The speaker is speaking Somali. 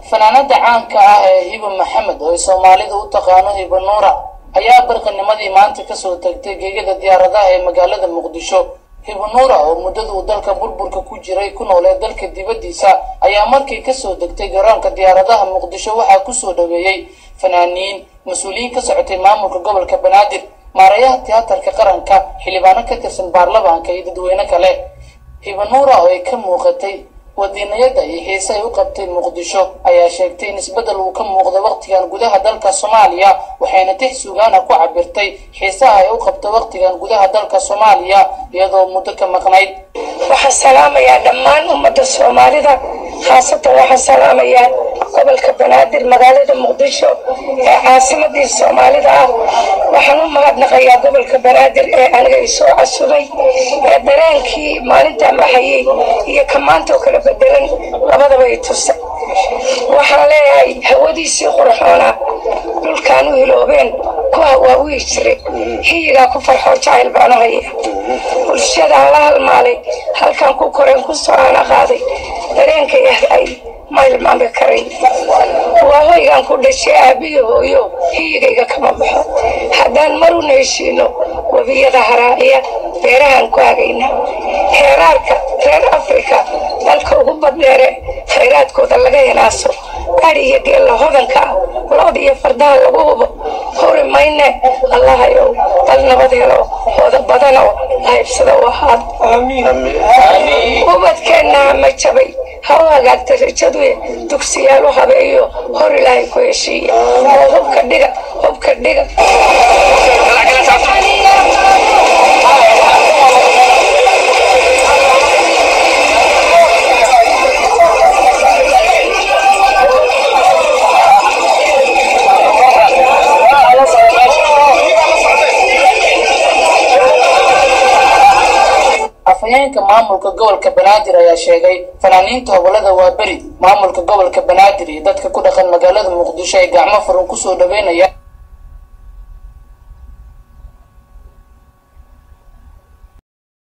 Fanaanada caanka ah ee Hiba Maxamed oo ay Soomaalidu u taqaano Hiba Nuura ayaa barqanimadii maanta kasoo tagtay geegada diyaaradaha ee magaalada Muqdisho. Hiba Nuura oo muddada uu dalka burburka ku jiray ku noolee dalka dibaddiisa ayaa markii kasoo degtay garoonka diyaaradaha Muqdisho waxaa kusoo dhaweeyey fanaaniin, mas-uuliyiin ka socotay maamulka gobolka Banaadir, maarayaha tiyaatarka qaranka, xildhibaano ka tirsan baarlamaanka iyo dadweyne kale. Hiba Nuura oo ay ka muuqatay wadiinayada iyo xiise ay u qabtay Muqdisho ayaa sheegtay in isbeddel uu ka muuqdo waqtigan gudaha dalka Soomaaliya, waxayna tix suugaana ku cabirtay xiisaha ay u qabto waqtigan gudaha dalka Soomaaliya iyadoo muddo ka maqnayd. Waxaan salaamayaa dhammaan ummadda Soomaalida, khaasatan waxaan salaamayaa gobolka Banaadir, magaalada Muqdisho ee caasimadii Soomaalida ah. Waxaan u mahadnaqayaa gobolka Banaadir ee aniga isoo casubay ee dareenkii maalintaan baxayay iyo ka maanta oo kala bedelan labadaba i tusay. Waxaan leeyahay hawadiisii qurxoonaa dhulkaan u hiloobeen ku hawaawiyi jiray, hiyigaa ku farxoo jacayl baan u haya. Bulshadaan la halmaalay, halkaan ku koreen ku soo aana qaaday, dareenkay ay ma ilmaami karay. Waa hoygaan ku dhashay aabiyo hooyo, hiyigayga kama baxo. Haddaan maruna heshiino webiyada haraaciya beerahaan ku hagayna. Heeraarka reer Afrika dalka ugu baddheere khayraadkooda laga hinaaso, adhi iyo geella hodanka ah, lo'da iyo fardaha lagu hubo, huri mayne Allahayow dal nabad helo hooda badanoo la haybsada u ahaad. Ubadkeenna ma jabay ha u hagaagta rajaduye, dugsiyaal u habeeyo hor Ilaahay ku heshiiya oo hubka dhiga, hubka dhiga. Afhayeenka maamulka gobolka Banaadir ayaa sheegay fanaaniinta gobolada Waaberi, maamulka gobolka Banaadir iyo dadka ku dhaqan magaalada Muqdisho ay gacmo furan kusoo dhaweynayaan.